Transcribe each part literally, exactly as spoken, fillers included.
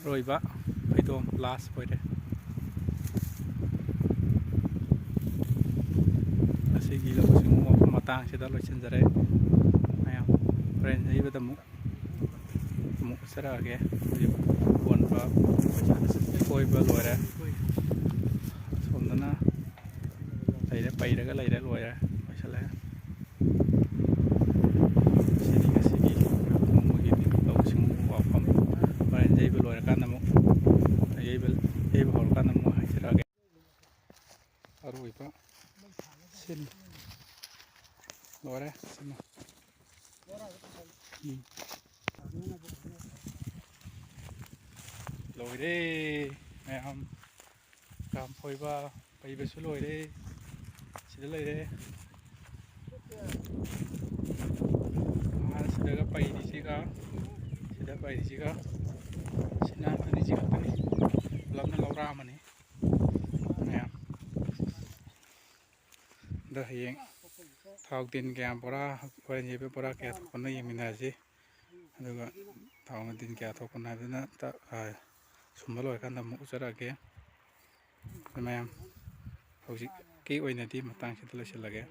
ꯑꯔꯣꯏꯕ ꯐꯩꯗꯣꯝ last ꯑꯣꯏꯔꯦ꯫ ꯉꯁꯤꯒꯤ ꯂꯧꯎ ꯁꯤꯡꯎ ꯋꯥꯐꯝ ꯃꯇꯥꯡꯁꯤꯗ ꯂꯣꯏꯁꯤꯟꯖꯔꯦ꯫ ꯃꯌꯥꯝ ꯍꯣꯔꯦꯟ ꯌꯩꯕꯗ ꯑꯃꯨꯛ ꯑꯃꯨꯛ ꯎꯠꯆꯔꯛꯑꯒꯦ꯫ ꯍꯧꯖꯤꯛ ꯀꯣꯟꯕ ꯀꯣꯏꯕ ꯂꯣꯏꯔꯦ꯫ ꯁꯣꯝꯗꯅ ꯂꯩꯔꯦ, ꯄꯩꯔꯒ ꯂꯩꯔꯦ, ꯂꯣꯏꯔꯦ, ꯂꯣꯏꯁꯤꯜꯂꯦ꯫ ꯁꯤꯅꯤ ꯉꯁꯤꯒꯤ ꯅꯣꯡꯃꯒꯤ ꯂꯧꯎ ꯁꯤꯡꯎ ꯋꯥꯐꯝ꯫ ꯍꯣꯔꯦꯟ ꯌꯩꯕ ꯂꯣꯏꯔꯀꯥꯟꯗ ꯑꯃꯨꯛ, ꯌꯩꯕ, ꯌꯩꯕ ꯍꯧꯔꯀꯥꯟꯗ ꯑꯃꯨꯛ ꯍꯥꯏꯖꯔꯛꯑꯒꯦ꯫ ꯑꯔꯣꯏꯕ ꯁꯤꯅꯤ꯫ ꯂꯣꯏꯔꯦ ꯁꯤꯃ꯫ ꯎꯝ꯫ ꯂꯣꯏꯔꯦ ꯃꯌꯥꯝ꯫ ꯀꯥꯝ ꯐꯣꯏꯕ, ꯄꯩꯕꯁꯨ ꯂꯣꯏꯔꯦ꯫ ꯁꯤꯗ ꯂꯩꯔꯦ꯫ ꯑꯥ, ꯁꯤꯗꯒ ꯄꯩꯔꯤꯁꯤꯒ, ꯁꯤꯗ ꯄꯩꯔꯤꯁꯤꯒ, ꯁꯤꯅ ꯑꯅꯤꯁꯤ ꯈꯛꯇꯅꯤ꯫ ꯄꯨꯂꯞꯅ ꯂꯧꯔꯥꯛ ꯑꯃꯅꯤ꯫ ꯃꯌꯥꯝ꯫ ꯑꯗꯣ ꯍꯌꯦꯡ ꯊꯥꯎ ꯇꯤꯟ ꯀꯌꯥꯝ ꯕꯣꯔꯥ, ꯍꯣꯔꯦꯟ ꯌꯩꯕ ꯕꯣꯔꯥ ꯀꯌꯥ ꯊꯣꯛꯄꯅꯣ ꯌꯦꯡꯃꯤꯟꯅꯔꯁꯤ꯫ ꯑꯗꯨꯒ ꯊꯥꯎ ꯇꯤꯟ ꯀꯌꯥ ꯊꯣꯛꯄꯅꯣ ꯍꯥꯏꯕꯗꯨꯅ ꯇ-, ꯑ, ꯁꯨꯝꯕ ꯂꯣꯏꯔꯀꯥꯟꯗ ꯑꯃꯨꯛ ꯎꯠꯆꯔꯛꯑꯒꯦ꯫ ꯑꯗꯨ ꯃꯌꯥꯝ ꯍꯧꯖꯤꯛꯀꯤ ꯑꯣꯏꯅꯗꯤ ꯃꯇꯥꯡꯁꯤꯗ ꯂꯣꯏꯁꯤꯜꯂꯒꯦ꯫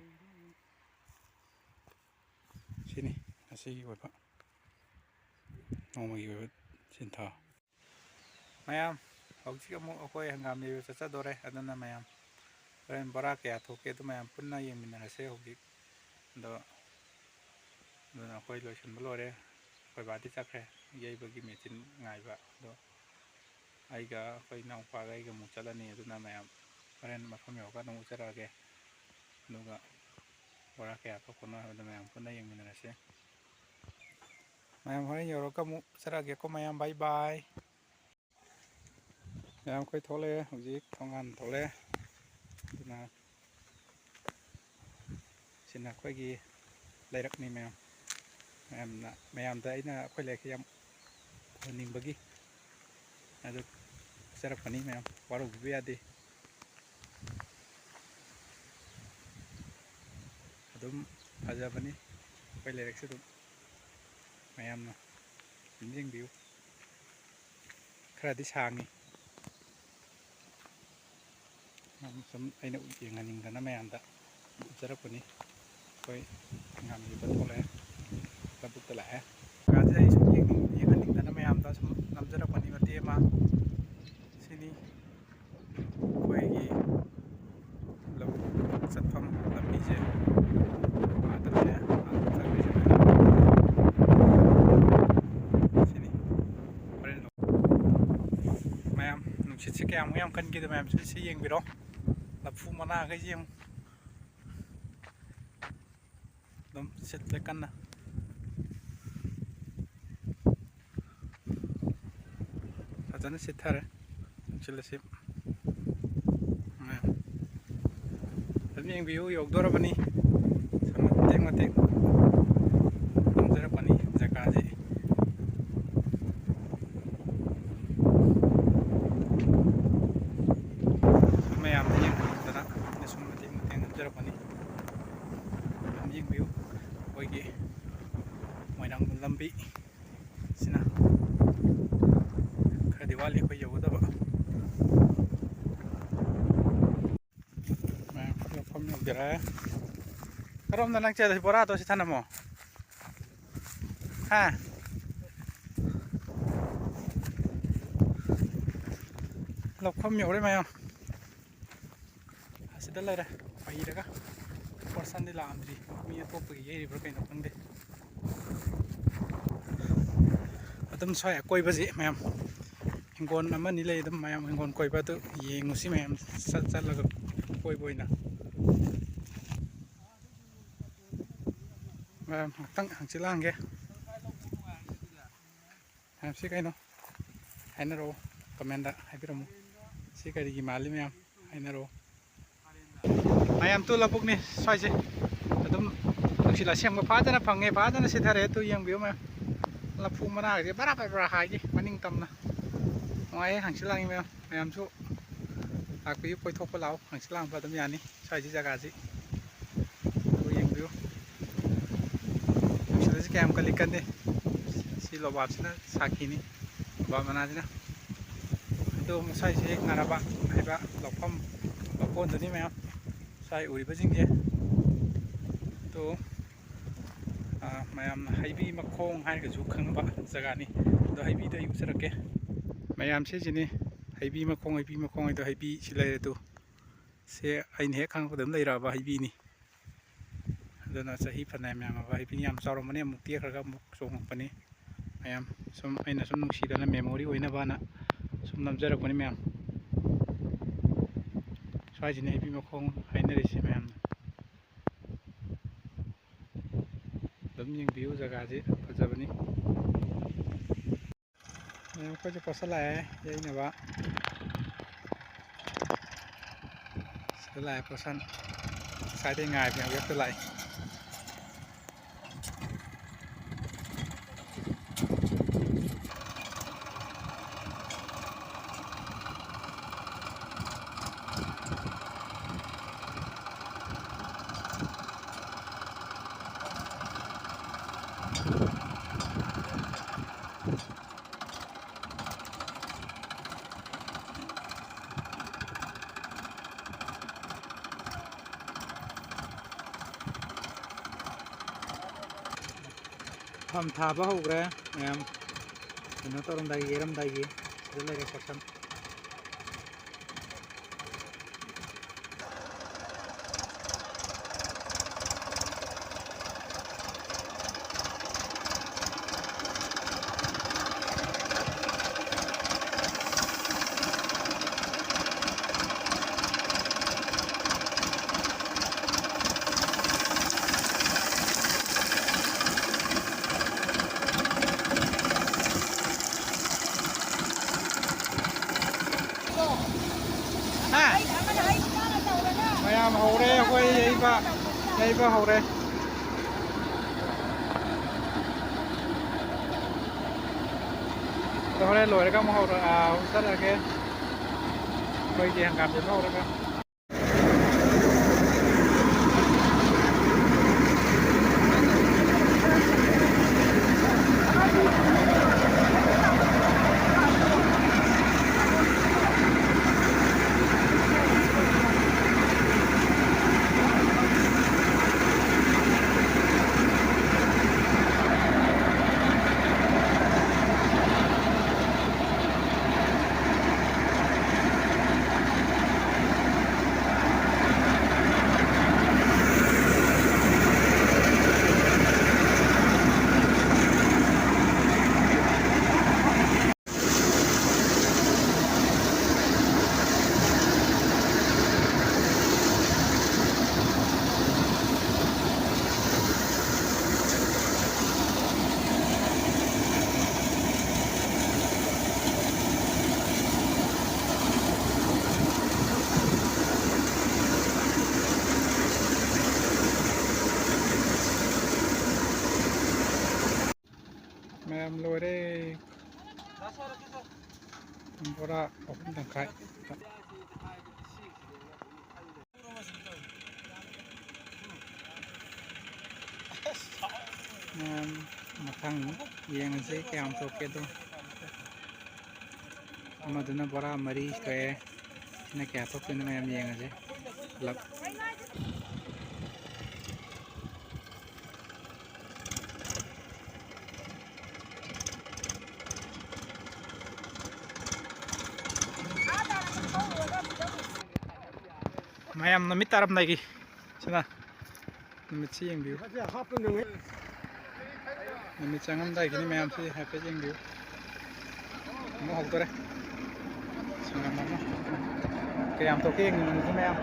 ꯁꯤꯅꯤ ꯉꯁꯤꯒꯤ ꯑꯣꯏꯕ ꯅꯣꯡꯃꯒꯤ ꯑꯣꯏꯕ ꯁꯤꯟꯊꯥ꯫ ꯃꯌꯥꯝ, ꯍꯧꯖꯤꯛ ꯑꯃꯨꯛ ꯑꯩꯈꯣꯏ ꯍꯪꯒꯥꯝ ꯌꯩꯕ ꯆꯠꯆꯗꯣꯔꯦ꯫ ꯑꯗꯨꯅ ꯃꯌꯥꯝ, ꯍꯣꯔꯦꯟ ꯕꯣꯔꯥ ꯀꯌꯥ ꯊꯣꯛꯀꯦ ꯑꯗꯨ ꯃꯌꯥꯝ ꯄꯨꯟꯅ ꯌꯦꯡꯃꯤꯟꯅꯔꯁꯦ ꯍꯧꯖꯤꯛ꯫ ꯑꯗꯣ, ꯑꯗꯨꯅ ꯑꯩꯈꯣꯏ ꯂꯣꯏꯁꯤꯟꯕ ꯂꯣꯏꯔꯦ꯫ ꯑꯩꯈꯣꯏ ꯕꯥꯗꯤ ꯆꯠꯈ꯭ꯔꯦ ꯌꯩꯕꯒꯤ ꯃꯦꯆꯤꯟ ꯉꯥꯏꯕ꯫ ꯑꯗꯣ, ꯑꯩꯒ ꯑꯩꯈꯣꯏ ꯏꯅꯥꯎꯄꯥꯒ ꯑꯩꯒ ꯑꯃꯨꯛ ꯆꯠꯂꯅꯤ꯫ ꯑꯗꯨꯅ ꯃꯌꯥꯝ, ꯍꯣꯔꯦꯟ ꯃꯐꯝ ꯌꯧꯔꯀꯥꯟꯗ ꯑꯃꯨꯛ ꯎꯠꯆꯔꯛꯑꯒꯦ꯫ ꯑꯗꯨꯒ ꯕꯣꯔꯥ ꯀꯌꯥ ꯊꯣꯛꯄꯅꯣ ꯍꯥꯏꯕꯗꯣ ꯃꯌꯥꯝ ꯄꯨꯟꯅ ꯌꯦꯡꯃꯤꯟꯅꯔꯁꯦ꯫ ꯃꯌꯥꯝ ꯍꯣꯔꯦꯟ ꯌꯧꯔꯒ ꯑꯃꯨꯛ ꯎꯠꯆꯔꯛꯑꯒꯦꯀꯣ ꯃꯌꯥꯝ꯫ ꯕꯥꯏ ꯕꯥꯏ꯫ ꯃꯌꯥꯝ ꯑꯩꯈꯣꯏ ꯊꯣꯛꯂꯛꯑꯦ ꯍꯧꯖꯤꯛ ꯊꯣꯡꯒꯥꯟ ꯊꯣꯛꯂꯛꯑꯦ꯫ ꯑꯗꯨꯅ ꯁꯤꯅ ꯑꯩꯈꯣꯏꯒꯤ ꯂꯩꯔꯛꯅꯤ ꯃꯌꯥꯝ꯫ ꯃꯌꯥꯝꯅ, ꯃꯌꯥꯝꯗ ꯑꯩꯅ ꯑꯩꯈꯣꯏ ꯂꯩꯔꯛꯁꯦ ꯌꯥꯝ ꯎꯍꯟꯅꯤꯡꯕꯒꯤ ꯑꯗꯨ ꯎꯠꯆꯔꯛꯄꯅꯤ ꯃꯌꯥꯝ꯫ ꯋꯥꯔꯧꯕꯤꯕ ꯌꯥꯗꯦ꯫ ꯑꯗꯨꯝ ꯐꯖꯕꯅꯤ ꯑꯩꯈꯣꯏ ꯂꯩꯔꯛꯁꯦ ꯑꯗꯨꯝ꯫ ꯃꯌꯥꯝꯅ ꯑꯗꯨꯝ ꯌꯦꯡꯕꯤꯌꯨ꯫ ꯈꯔꯗꯤ ꯁꯥꯡꯉꯤ꯫ ꯁꯨꯝ ꯑꯩꯅ ꯌꯦꯡꯍꯟꯅꯤꯡꯗꯅ ꯃꯌꯥꯝꯗ ꯎꯠꯆꯔꯛꯄꯅꯤ꯫ ꯑꯩꯈꯣꯏ ꯉꯥꯝꯕꯤꯕ ꯊꯣꯛꯂꯛꯑꯦ, ꯂꯧꯕꯨꯛꯇ ꯂꯥꯛꯑꯦ꯫ ꯀꯥꯁꯦ ꯑꯩ ꯁꯨꯝ ꯌꯦꯡꯅꯤꯡ-, ꯌꯦꯡꯍꯟꯅꯤꯡꯗꯅ ꯃꯌꯥꯝꯗ ꯁꯨꯝ ꯅꯝꯖꯔꯛꯄꯅꯤ ꯃꯇꯦꯛ ꯑꯃ꯫ ꯁꯤꯅꯤ ꯑꯩꯈꯣꯏꯒꯤ ꯂꯧꯕꯨꯛ ꯆꯠꯐꯝ ꯂꯝꯕꯤꯁꯦ꯫ ꯑꯥꯗ ꯂꯩꯔꯦ, ꯑꯥꯗ ꯆꯠꯈ꯭ꯔꯤꯁꯦ꯫ ꯁꯤꯅꯤ꯫ ꯍꯣꯔꯦꯟ ꯃꯌꯥꯝ, ꯅꯨꯡꯁꯤꯠꯁꯦ ꯀꯌꯥꯃꯨꯛ ꯌꯥꯝ ꯀꯟꯒꯦꯗꯣ ꯃꯌꯥꯝꯁꯨ ꯁꯤ ꯌꯦꯡꯕꯤꯔꯣ꯫ ꯂꯐꯨ ꯃꯅꯥꯈꯩꯁꯦ ꯌꯦꯡꯉꯨ꯫ ꯑꯗꯨꯝ ꯁꯤꯠꯂꯦ ꯀꯟꯅ꯫ ꯐꯖꯅ ꯁꯤꯠꯊꯔꯦ꯫ ꯅꯨꯡꯁꯤꯠ ꯑꯁꯤ꯫ ꯑꯗꯨꯝ ꯌꯦꯡꯕꯤꯌꯨ, ꯌꯧꯗꯣꯔꯕꯅꯤ꯫ ꯁꯨꯝ ꯃꯇꯦꯛ ꯃꯇꯦꯛ ꯅꯝꯖꯔꯛꯄꯅꯤ ꯖꯒꯥꯁꯤ꯫ ꯃꯌꯥꯝꯗ ꯌꯦꯡꯍꯟꯅꯤꯡꯗꯅ ꯑꯩꯅ ꯁꯨꯝ ꯃꯇꯦꯛ ꯃꯇꯦꯛ ꯅꯝꯖꯔꯛꯄꯅꯤ꯫ ꯑꯗꯨꯝ ꯌꯦꯡꯕꯤꯌꯨ꯫ ꯑꯩꯈꯣꯏꯒꯤ ꯃꯣꯏꯔꯥꯡ ꯂꯝꯕꯤ ꯁꯤꯅ ꯈꯔꯗꯤ ꯋꯥꯠꯂꯤ ꯑꯩꯈꯣꯏ ꯌꯧꯒꯗꯕ꯫ ꯃꯌꯥꯝ ꯌꯧꯐꯝ ꯌꯧꯖꯔꯦ꯫ ꯀꯔꯣꯝꯗ ꯅꯪ ꯆꯦꯜꯂꯤ? ꯕꯣꯔꯥꯗꯣ ꯁꯤ ꯊꯅꯝꯃꯣ꯫ ꯍꯥ? ꯂꯧꯐꯝ ꯌꯧꯔꯦ ꯃꯌꯥꯝ꯫ ꯑꯁꯤꯗ ꯂꯩꯔꯦ ꯄꯩꯔꯒ꯫ ꯐꯣꯔꯁꯟꯗꯤ ꯂꯥꯛꯑꯝꯗ꯭ꯔꯤ, ꯃꯤ ꯑꯇꯣꯞꯄꯒꯤ ꯌꯩꯔꯤꯕ꯭ꯔꯥ ꯀꯩꯅꯣ ꯈꯪꯗꯦ꯫ ꯑꯗꯨꯝ ꯁ꯭ꯋꯥꯏ ꯑꯀꯣꯏꯕꯁꯤ ꯃꯌꯥꯝ ꯍꯤꯡꯒꯣꯜ ꯑꯃꯅꯤ ꯂꯩ, ꯑꯗꯨꯝ ꯃꯌꯥꯝ ꯍꯤꯡꯒꯣꯜ ꯀꯣꯏꯕ ꯑꯗꯨ ꯌꯦꯡꯉꯨꯁꯤ ꯃꯌꯥꯝ ꯆꯠ-, ꯆꯠꯂꯒ ꯀꯣꯏꯕ ꯑꯣꯏꯅ꯫ ꯃꯌꯥꯝ ꯉꯥꯛꯇꯪ ꯍꯪꯆꯤꯠ ꯂꯥꯡꯒꯦ꯫ ꯃꯌꯥꯝ ꯁꯤ ꯀꯩꯅꯣ? ꯍꯥꯏꯅꯔꯛꯑꯣ, ꯀꯃꯦꯟꯗ ꯍꯥꯏꯕꯤꯔꯝꯃꯨ꯫ ꯁꯤ ꯀꯔꯤꯒꯤ ꯃꯥꯜꯂꯤ ꯃꯌꯥꯝ? ꯍꯥꯏꯅꯔꯛꯑꯣ꯫ ꯃꯌꯥꯝ ꯇꯨ ꯂꯧꯕꯨꯛꯅꯤ ꯁ꯭ꯋꯥꯏꯁꯦ꯫ ꯑꯗꯨꯝ ꯅꯨꯡꯁꯤꯠ ꯑꯁꯦꯡꯕ ꯐꯖꯅ ꯐꯪꯉꯦ, ꯐꯖꯅ ꯁꯤꯠꯊꯔꯦ꯫ ꯇꯨ ꯌꯦꯡꯕꯤꯌꯨ ꯃꯌꯥꯝ, ꯂꯐꯨ ꯃꯅꯥꯒꯁꯦ ꯕꯔꯥ ꯕꯔꯥ ꯍꯥꯏꯒꯤ ꯃꯅꯤꯡ ꯇꯝꯅ꯫ ꯅꯨꯡꯉꯥꯏꯌꯦ ꯍꯪꯆꯤꯠ ꯂꯥꯡꯉꯤ ꯃꯌꯥꯝ꯫ ꯃꯌꯥꯝꯁꯨ ꯂꯥꯛꯄꯤꯌꯨ, ꯀꯣꯏꯊꯣꯛꯄ ꯂꯥꯛꯑꯣ, ꯍꯪꯆꯤꯠ ꯂꯥꯡꯕ ꯑꯗꯨꯝ ꯌꯥꯅꯤ ꯁ꯭ꯋꯥꯏꯁꯤ ꯖꯒꯥꯁꯤ꯫ ꯑꯗꯨ ꯌꯦꯡꯕꯤꯌꯨ꯫ ꯅꯨꯡꯁꯤꯠ ꯑꯁꯤ ꯀꯌꯥꯝ ꯀꯜꯂꯤ ꯀꯟꯗꯦ꯫ ꯁꯤ ꯂꯣꯕꯥꯞꯁꯤꯅ ꯁꯥꯈꯤꯅꯤ꯫ ꯂꯣꯕꯥꯞ ꯃꯅꯥꯁꯤꯅ꯫ ꯑꯗꯣ ꯃꯁꯥꯏꯁꯦ ꯍꯦꯛ ꯅꯥꯔꯕ ꯍꯥꯏꯕ ꯂꯧꯐꯝ ꯂꯧꯀꯣꯟꯗꯨꯅꯤ ꯃꯌꯥꯝ꯫ ꯁ꯭ꯋꯥꯏ ꯎꯔꯤꯕꯁꯤꯡꯁꯦ꯫ ꯑꯗꯣ, ꯑꯥ, ꯃꯌꯥꯝꯅ ꯍꯩꯕꯤ ꯃꯈꯣꯡ ꯍꯥꯏꯔꯒꯁꯨ ꯈꯪꯅꯕ ꯖꯒꯥꯅꯤ꯫ ꯑꯗꯣ ꯍꯩꯕꯤꯗꯣ ꯑꯩ ꯎꯠꯆꯔꯛꯀꯦ꯫ ꯃꯌꯥꯝꯁꯦ ꯁꯤꯅꯤ ꯍꯩꯕꯤ ꯃꯈꯣꯡ, ꯍꯩꯕꯤ ꯃꯈꯣꯡ ꯍꯥꯏꯗꯣ ꯍꯩꯕꯤ ꯁꯤ ꯂꯩꯔꯦ꯫ ꯑꯗꯨ ꯁꯦ ꯑꯩꯅ ꯍꯦꯛ ꯈꯪꯉꯛꯄꯗ ꯑꯗꯨꯝ ꯂꯩꯔꯛꯑꯕ ꯍꯩꯕꯤꯅꯤ꯫ ꯑꯗꯨꯅ ꯆꯍꯤ ꯐꯅꯌꯥꯝ ꯌꯥꯝꯃꯕ ꯍꯩꯕꯤꯅꯤ꯫ ꯌꯥꯝ ꯆꯥꯎꯔꯝꯕꯅꯤ, ꯑꯃꯨꯛ ꯇꯦꯛꯈ꯭ꯔꯒ ꯑꯃꯨꯛ ꯆꯣꯡꯉꯛꯄꯅꯤ꯫ ꯃꯌꯥꯝ ꯁꯨꯝ ꯑꯩꯅ ꯁꯨꯝ ꯅꯨꯡꯁꯤꯗꯅ memory ꯑꯣꯏꯅꯕꯅ ꯁꯨꯝ ꯅꯝꯖꯔꯛꯄꯅꯤ ꯃꯌꯥꯝ꯫ ꯁ꯭ꯋꯥꯏꯁꯤꯅ ꯍꯩꯕꯤ ꯃꯈꯣꯡ ꯍꯥꯏꯅꯔꯤꯁꯤ ꯃꯌꯥꯝꯅ꯫ ꯑꯗꯨꯝ ꯌꯦꯡꯕꯤꯌꯨ, ꯖꯒꯥꯁꯤ ꯐꯖꯕꯅꯤ꯫ ꯃꯌꯥꯝ ꯑꯩꯈꯣꯏꯁꯨ ꯄꯣꯠꯁꯟ ꯂꯥꯛꯑꯦ ꯌꯩꯅꯕ꯫ ꯁꯤꯗ ꯂꯥꯛꯑꯦ ꯄꯣꯠꯁꯟ꯫ ꯉꯁꯥꯏꯗꯩ ꯉꯥꯏꯕꯅꯦ, ꯍꯧꯖꯤꯛꯇ ꯂꯥꯛꯑꯦ꯫ ꯐꯝ ꯊꯥꯕ ꯍꯧꯈ꯭ꯔꯦ ꯃꯌꯥꯝ꯫ ꯀꯩꯅꯣ ꯇꯧꯔꯝꯗꯥꯏꯒꯤ, ꯌꯩꯔꯝꯗꯥꯏꯒꯤ꯫ ꯁꯤꯗ ꯂꯩꯔꯦ ꯄꯣꯠꯁꯟ꯫ ꯍꯥ? ꯃꯌꯥꯝ ꯍꯧꯔꯦ, ꯑꯩꯈꯣꯏ ꯌꯩꯕ, ꯌꯩꯕ ꯍꯧꯔꯦ꯫ ꯑꯗꯣ ꯍꯣꯔꯦꯟ ꯂꯣꯏꯔꯒ ꯑꯃꯨꯛ ꯍꯧꯔ-, ꯑꯥ, ꯑꯃꯨꯛ ꯆꯠꯂꯒꯦ꯫ ꯑꯩꯈꯣꯏꯒꯤ ꯍꯪꯒꯥꯝ ꯌꯩꯕ ꯍꯧꯔꯒ꯫ ꯂꯣꯏꯔꯦ꯫ ꯕꯣꯔꯥ ꯑꯍꯨꯝ ꯇꯪꯈꯥꯏ꯫ ꯃꯌꯥꯝ ꯃꯊꯪ ꯌꯦꯡꯉꯁꯤ ꯀꯌꯥꯝ ꯊꯣꯛꯀꯦꯗꯣ꯫ ꯑꯃꯗꯨꯅ ꯕꯣꯔꯥ ꯃꯔꯤ ꯊꯣꯛꯑꯦ꯫ ꯁꯤꯅ ꯀꯌꯥ ꯊꯣꯛꯇꯣꯏꯅꯣ ꯃꯌꯥꯝ ꯌꯦꯡꯉꯁꯤ ꯄꯨꯂꯞ꯫ ꯃꯌꯥꯝ ꯅꯨꯃꯤꯠ ꯇꯥꯔꯝꯗꯥꯏꯒꯤ ꯁꯤꯅ ꯅꯨꯃꯤꯠꯁꯤ ꯌꯦꯡꯕꯤꯌꯨ꯫ ꯅꯨꯃꯤꯠ ꯆꯪꯉꯝꯗꯥꯏꯒꯤꯅꯤ ꯃꯌꯥꯝꯁꯤ ꯍꯥꯏꯐꯦꯠ ꯌꯦꯡꯕꯤꯌꯨ꯫ ꯑꯃꯨꯛ ꯍꯧꯗꯣꯔꯦ꯫ ꯁꯪꯒꯝ ꯑꯃ꯫ ꯀꯌꯥꯝ ꯊꯣꯛꯀꯦ ꯌꯦꯡꯅꯤꯡꯉꯤ ꯃꯌꯥꯝ꯫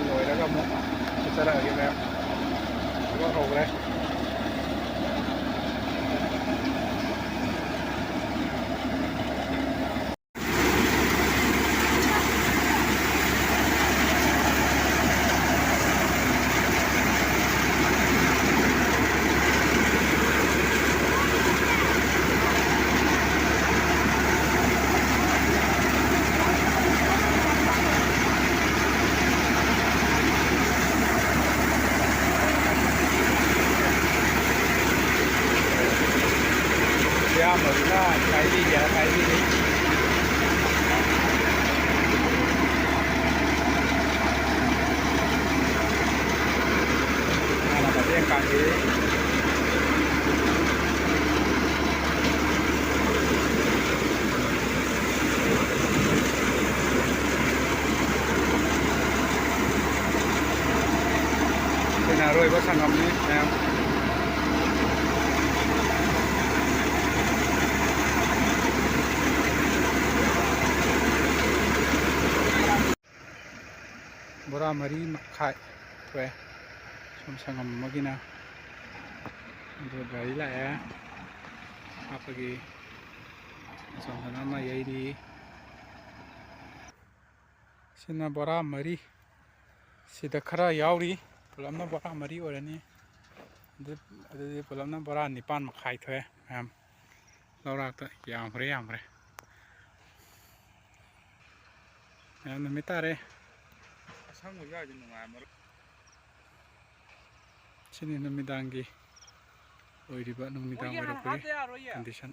ꯂꯣꯏꯔꯒ ꯑꯃꯨꯛ ꯆꯠꯆꯔꯛꯑꯒꯦ ꯃꯌꯥꯝ꯫ ꯊꯕꯛ ꯍꯧꯈ꯭ꯔꯦ꯫ ꯏꯌꯥꯝꯕꯗꯨꯅ ꯈꯥꯏꯕꯤꯒꯦꯔꯥ ꯈꯥꯏꯕꯤꯅꯤ꯫ ꯃꯥꯅ ꯃꯇꯦꯡ ꯄꯥꯡꯕꯤ꯫ ꯁꯤꯅ ꯑꯔꯣꯏꯕ ꯁꯪꯒꯝꯅꯤ ꯃꯌꯥꯝ꯫ ꯕꯣꯔꯥ ꯃꯔꯤ ꯃꯈꯥꯏ ꯊꯣꯛꯑꯦ꯫ ꯁꯣꯝ ꯁꯪꯒꯝ ꯑꯃꯒꯤꯅ꯫ ꯑꯗꯨꯒ ꯒꯥꯔꯤ ꯂꯥꯛꯑꯦ ꯍꯥꯞꯄꯒꯤ꯫ ꯑꯁꯣꯝꯗꯅ ꯑꯃ ꯌꯩꯔꯤ꯫ ꯁꯤꯅ ꯕꯣꯔꯥ ꯃꯔꯤ꯫ ꯁꯤꯗ ꯈꯔ ꯌꯥꯎꯔꯤ꯫ ꯄꯨꯂꯞꯅ ꯕꯣꯔꯥ ꯃꯔꯤ ꯑꯣꯏꯔꯅꯤ꯫ ꯑꯗꯨ-, ꯑꯗꯨꯗꯤ ꯄꯨꯂꯞꯅ ꯕꯣꯔꯥ ꯅꯤꯄꯥꯟ ꯃꯈꯥꯏ ꯊꯣꯛꯑꯦ ꯃꯌꯥꯝ꯫ ꯂꯧꯔꯥꯛꯇ ꯌꯥꯝꯈ꯭ꯔꯦ, ꯌꯥꯝꯈ꯭ꯔꯦ꯫ ꯃꯌꯥꯝ ꯅꯨꯃꯤꯠ ꯇꯥꯔꯦ꯫ ꯑꯁꯪꯕ ꯌꯥꯎꯔꯗꯤ ꯅꯨꯡꯉꯥꯏꯔꯝꯃꯔꯣꯏ꯫ ꯁꯤꯅꯤ ꯅꯨꯃꯤꯗꯥꯡꯒꯤ ꯑꯣꯏꯔꯤꯕ, ꯅꯨꯃꯤꯗꯥꯡ ꯑꯣꯏꯔꯛꯄꯒꯤ condition꯫